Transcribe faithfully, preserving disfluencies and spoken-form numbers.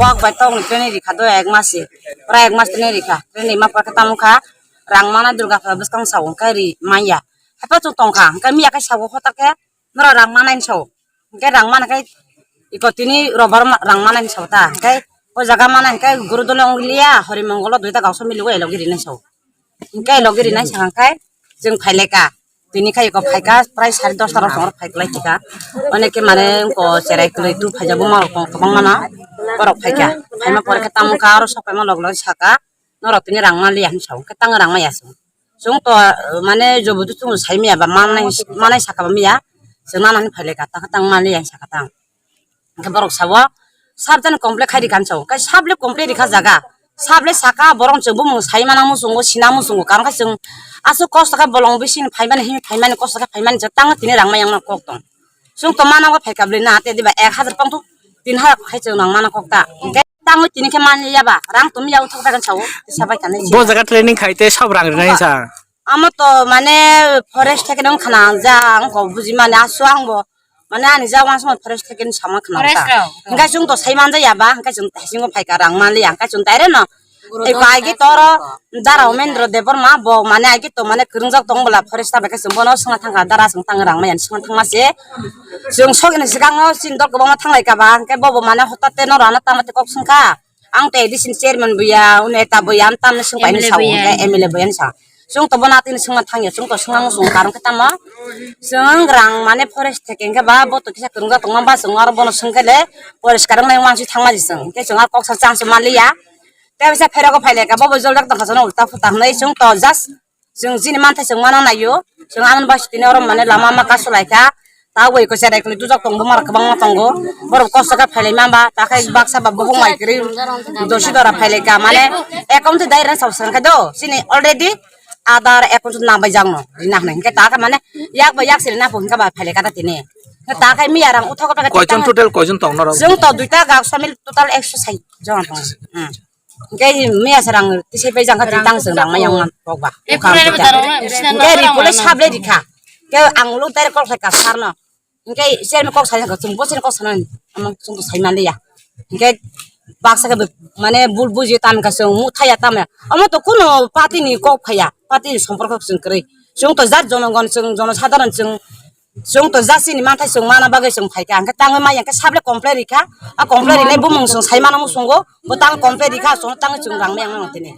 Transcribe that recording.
Kok bai tong ni training rikha do ek mas se. Pura ek mas training rikha. Training ma pore khe tamo kha rang mana Durga Puja bwskang sa hwnkhe ri manya. Haiphano chwng tongkha. Hwnkhe miya khe sabo hotak khe norok rang manai hinwi sao. Hwnkhe rang mana khe iko tini robar ma-, rang manai hinwi sao ta. Hwnkhe o jaga mana hwnkhe Gurudolo wng liya, Hori Mongolo duita gausa mili o elogiri hinwi sao. Hwnkhe elogiri hinwi sakha hwnkhe chwng phailaika. Tini khai iko phaika prai sari dosta rok song phaiklai thika. Oneke mane ko cherai kwlwi tu phaijak buma rok kwbangma no borok phaika. Phaima pore khe tamo kha aro sok paima log log saka. Norok tini rang manliya hinwi sao, hwnkhe tang rang maya chwng. Chwng to, uh, mane jobo to chwng sai maya ba manai, manai saka ba maya. Chwng nana hinwi phailaika, ta khe tang manliya hinwi saka tang. Hwnkhe borok sao, sab jani complain khai rikha hinwi sao. Hwnkhe sable complain rikha jaga. Sable saka borok chwng bumung sai mana muchungo, sina muchungo. Karon khe chwng aswk kosto khe bolong bising phaimani, himwi phaimani, kosto khe phaimani, je tang tini rang maya wngna kok tong. Chwng to mana khe phaika bwlwi na, te diba ek hazar pang to tin hazar khai chwng nang mana kok ta. Hwnkhe tangwi tini khe manliya ba, rang tumi ya uthok dagan sao, tisa bai kanai. Bo jaga training khai te sab rang rinai sa. Amo to mane forest theke nang khana ja, ang ko buji mane asu ang bo. Mane ani ja wang sama forest theke ni sama khana ta. Forest rok. Hwnkhe chwng to sai manja ya ba, hwnkhe chwng thaising bo phaika rang manliya, hwnkhe chwng taire no. Ei ko agi toro Dara Umendra Debbarma bo mane agi to mane kwrwngjak tong bwla forest ta bai khe chwng bono swngna thangkha, Dara chwng tang rang maya hinwi swngna thangma se. Chwng sogini swkango chini dol kwbangma thanglai ka ba, hwnkhe bobo mane hotate no rana tamo te kok swngkha. Ang te A D C ni chairman buya, neta buya, ang tamni swngpai hinwi sao, hwnkhe M L A buya hinwi sa. Chwng to bono atini swngna thangya, chwng to swngna muchungo karon khe tamo. Chwng rang mane forest theke hwnkhe ba bo to kisa kwrwngjak tongma ba chwng aro bono swngkhe le poriskar wngnai wansuk thangma di chwng. Hwnkhe chwng aro kok sa chance manliya. Tei bisa pherego phailaika, bobo joljak tongkha, jono ulta phuta hwnwi chwng to just chwng chini manthai chwng mano naio. Chwng amoni bai tini oro mane lama ma kasulaikha. Ta bai ko cherai kwlwi dujak tongo, borok kwbangma tongo. Borok kosto khe phailai mamba, ta khe baksa ba bohong bai kwrwi dosi dora phailaika, mane account dai rang sab swkang khe do. Chini already Aadhaar account na bai jangno rina hwnwi. Hwnkhe ta khe mane yak bai yak siri na pho hwnkha ba phailaika ta tini. Ta khe miya rang uthok. Koijon total koijon tong norok? Chwng to duita gak samil total ekso sait jon tong. Hmm. Hwnkhe miya se rang tisai pai jang kha tang chwng rang maya wngma pok ba. Hwnkhe report le sable rikha. Hwnkhe ang ulo direct call khlaikha sir no. Hwnkhe sir no kok sai kha, chwng bo sir no kok sanani. Amo chwng to sai manliya. Hwnkhe baksa khe mane bul buji tam kha chwng mu thaya tam ya. Amo to kuno party ni kok phaiya. Party ni somporko chwng kwrwi. Chwng to jat jonogon chwng jonosadharon chwng Chwng to jat chini manthai chwng mana bagwi chwng phaikha, hwnkhe tangwi maya hwnkhe sable complain rikha, a complain rinai bumung chwng sai mano muchungo, bo tang complain rikha, chwng tangwi chwng rang maya wngmano tini.